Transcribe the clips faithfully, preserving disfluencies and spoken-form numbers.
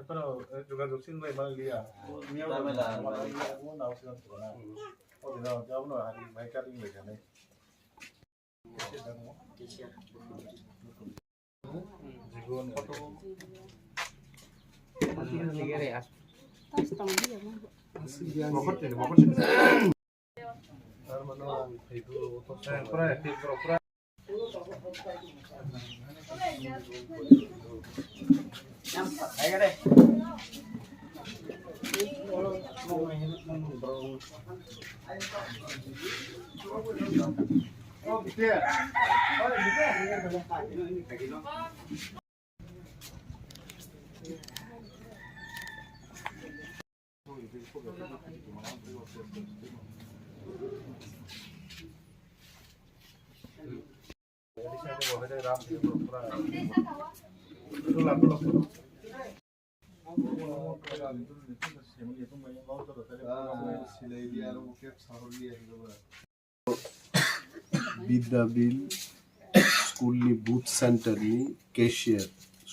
Pero, eh, যোগাযোগ চিন bai maliya. Miya bai maliya. Abo na usikan tu na. O dina, abo na hari mai kating bai kane. Bidyabil school ni booth center ni cashier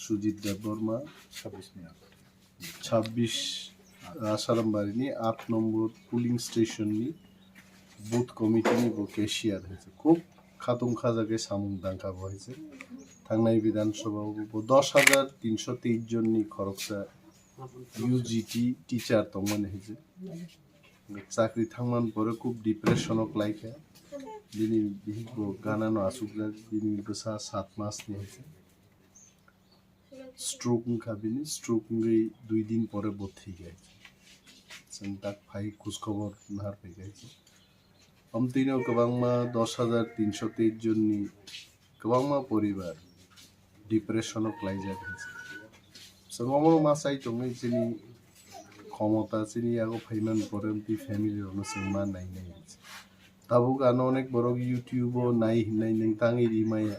Sujit Debbarma, ছাব্বিশ Asarambari ni aat number polling station ni booth committee ni bo cashier hai se. Khub khatung khaja khe samung tangkha bo hai se. Thangnai Bidhan Sabha o bo dos hajar tinsho teis jon ni khoroksa U G T teacher tongmani hai se. Chakri thangmani pore khub depression o klaikha. Bini bihik bo gana no achukjak, bini bwsa sat mas ni hai se. Stroke wngkha bini, stroke wngwi dui din pore bo thwikha. Chwng tak phai khujkhobor nahar phaikha. Omtwino kwbangma dos hajar tinsho teis jonni kwbangma poribar depression o klaijak hinwi. Chwng omono ma chai tongwi chini khomota chini yago phaimani pore omtwi family rokno chwng ma nainai hinwi. Tabuk ano onek borok YouTube o nai hinwi nwng tangwi rimaya.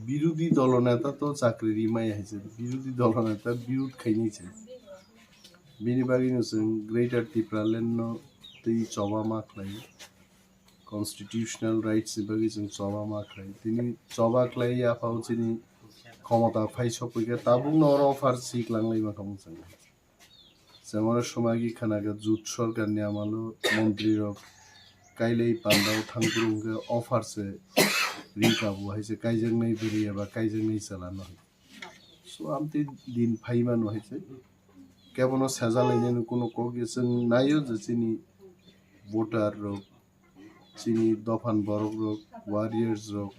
Birodhi dolo neta to chakri rimaya hinwi se. Birodhi dolo neta birod khainai se. Bini bagwino chwng Greater Tipraland no twi choba ma khlai. Constitutional rights ni bagwi chwng choba ma khlai. Tini choba khlai yaphao chini khomota phai sokphaikha, tabukno oro offer si kwlanglai mankha mung chwng. Chwng oro swmagi khwnaga jut sorkar ni amalo montri rok kailai pandao thangphuru hwnkhe offer se ri kabo hai se kaijaknai bwrwi eba kaijaknai chwla no. So amtwi din phaimano hai se kebono sejalainani kuno kok ya chwng naio je chini voter rok chini dophan borok rok, warriors rok,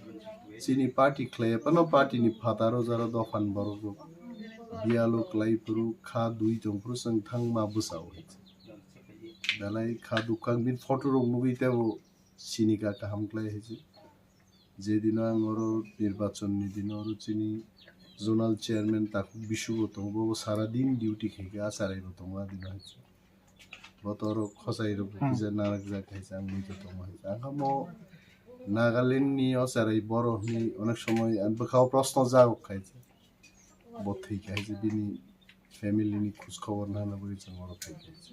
chini party khlai phano party ni phataro jaro dophan borok rok biyalo klai phuru kha dui tong phuru chwng thangma bwsao hai. Belai kha dukang bini photo rok nugwi tebo sini ka kaham klai hai se. Je dino ang oro nirbachon ni dino oro chini zonal chairman Takhuk Bisu bo tongo, bo sara din duty khai khe acharai bo tongo a dino hai se. Bo to oro khosai rok Hmm. kisa narakjak hai se, ang muitu tongo hai se. Ang kha mo Nagaland ni o cherai borok ni onek somoi ang bwkha o proshno jagok khai se. Bo thwi khai se, bini family ni khoj khobor nana bagwi chwng oro phai khai se.